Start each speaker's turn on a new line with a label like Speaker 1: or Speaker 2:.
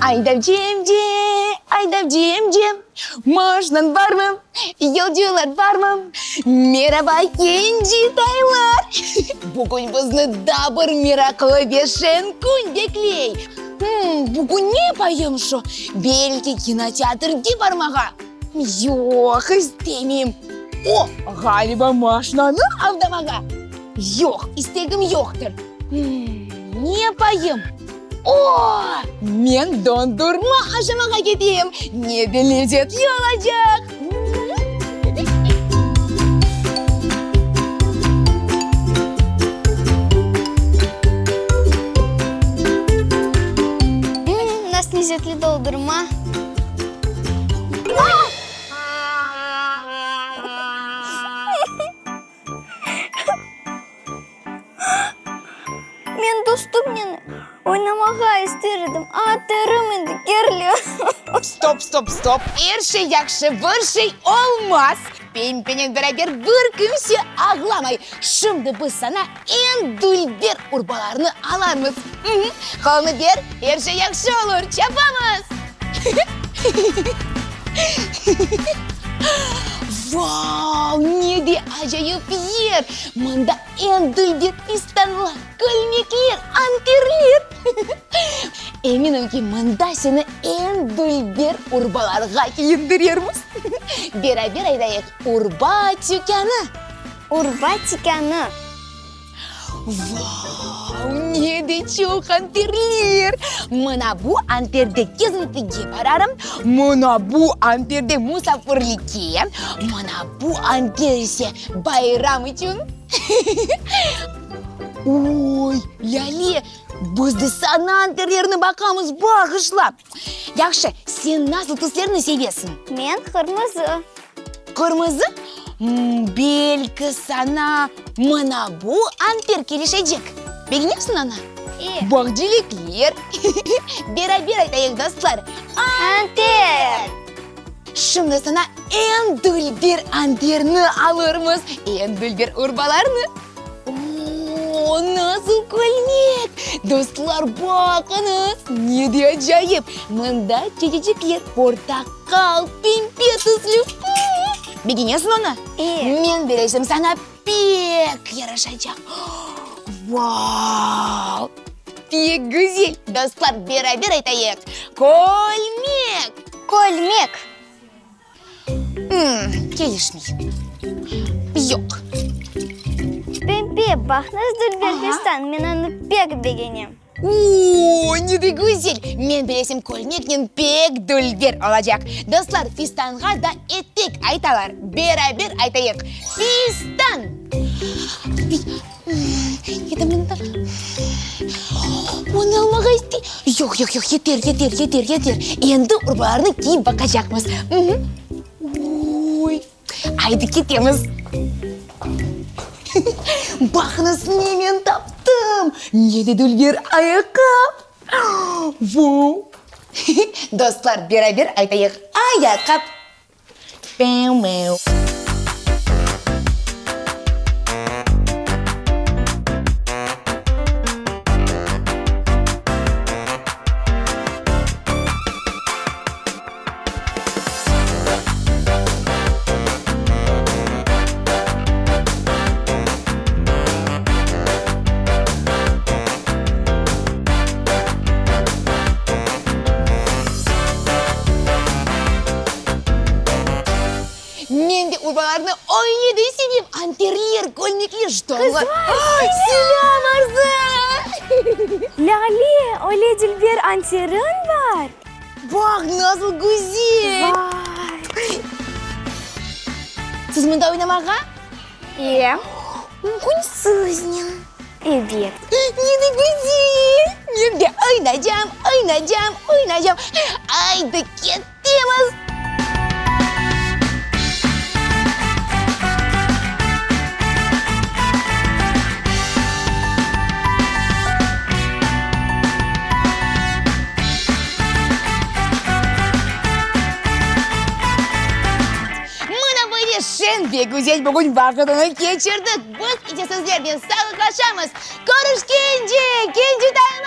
Speaker 1: Aydavcı emce, aydavcı emce, maşnañ barmı, yolcular barmı? Meraba, kenci taylar! Bugün bizni daa bir meraqlı ve şeñ kün bekley. Bugün ne yapayım şu? Belki kinoteatrge barmağa? Yoq, istemeyim. O, ğaliba maşnanı avdamağa? Yoq, istegim yoqtır. Ne yapayım? O, men dondurma aşamağa keteyim, ne de lezetli olacaq!
Speaker 2: Nasıl lezetli dondurma! Men dostumnen oynamağa ister edim, a terim endi kerli.
Speaker 1: Stop, stop, stop, er şey yahşı, bir şey olmaz. Pempenen beraber bir kimse ağlamay. Şimdi biz saña eñ dülber urbalarnı alarmız. Qolunı ber, er şey yahşı olur, çapamız! Vau, ne de acayip yer! Mında eñ dülber fistanlar, kölmekler, anterler! Eminim ki, mında seni eñ dülber urbalarğa kiyindirermiz. Beraber aytayıq, urba tükânı!
Speaker 2: Urba tükânı!
Speaker 1: Vau, ne de çoq anterler! Mına bu anterde kezintige bararım, mına bu anterde musafirlikke, mına bu anter ise bayram içün. Oy, Lâle, biz de saña anterlerni baqamız, bağışla. Yahşı, sen nasıl tüslerni sevesiñ?
Speaker 2: Men qırmızı.
Speaker 1: Qırmızı? Belki saña mına bu anter kelişecek. Begenesiñ onı?
Speaker 2: E.
Speaker 1: Baq, cilekler. Beraber aytayıq, dostlar.
Speaker 2: Anter!
Speaker 1: Şimdi saña eñ dülber anterni alırmız, eñ dülber urbalarnı. O, nasıl kölmek! Dostlar, baqıñız, ne de acayip! Mında çeçecikler, portaqal, pembe tüslü. Begenesiñ onı?
Speaker 2: E.
Speaker 1: Men berecem saña, pek yaraşacaq. Vau! Pek güzel! Dostlar, beraber aytayıq, Kölmek!
Speaker 2: Kölmek!
Speaker 1: Kelişmey. Yoq.
Speaker 2: Pembe, baq nasıl dülber fistan, men onı pek begenem.
Speaker 1: O, ne de güzel! Men bilesem, kölmeknen pek dülber olacaq. Dostlar, fistanğa da etek aytalar. Beraber aytayıq, Fistan! Onı almağa istey. Yoq, yoq, yoq, yeter, yeter, yeter, yeter. Endi urbalarnı kiyip baqacaqmız. Oy, aydı ketemiz. Baqıñız, ne men taptım! Ne de dülber ayaqqap! Vau! Dostlar, beraber aytayıq, ayaqqap! Men de urbalarnı öyle de sevem, anterler, kölmekler, ştanlar.
Speaker 3: Qızlar,
Speaker 1: selâm! Selâm, Arzı!
Speaker 3: Lâle, öyle dülber anteriñ bar!
Speaker 1: Baq, nasıl güzel!
Speaker 3: Vay!
Speaker 1: Siz mında oynamağa?
Speaker 2: E.
Speaker 1: Bugün siznen.
Speaker 2: Ebet.
Speaker 1: Ne de güzel! Men de oynaycam, oynaycam, oynaycam. Aydı, ketemiz! Mına böyle şeñ ve güzel bugün vaqıtını keçirdik. Biz ise sizlernen sağlıqlaşamız. Körüşkence, kencitaylar!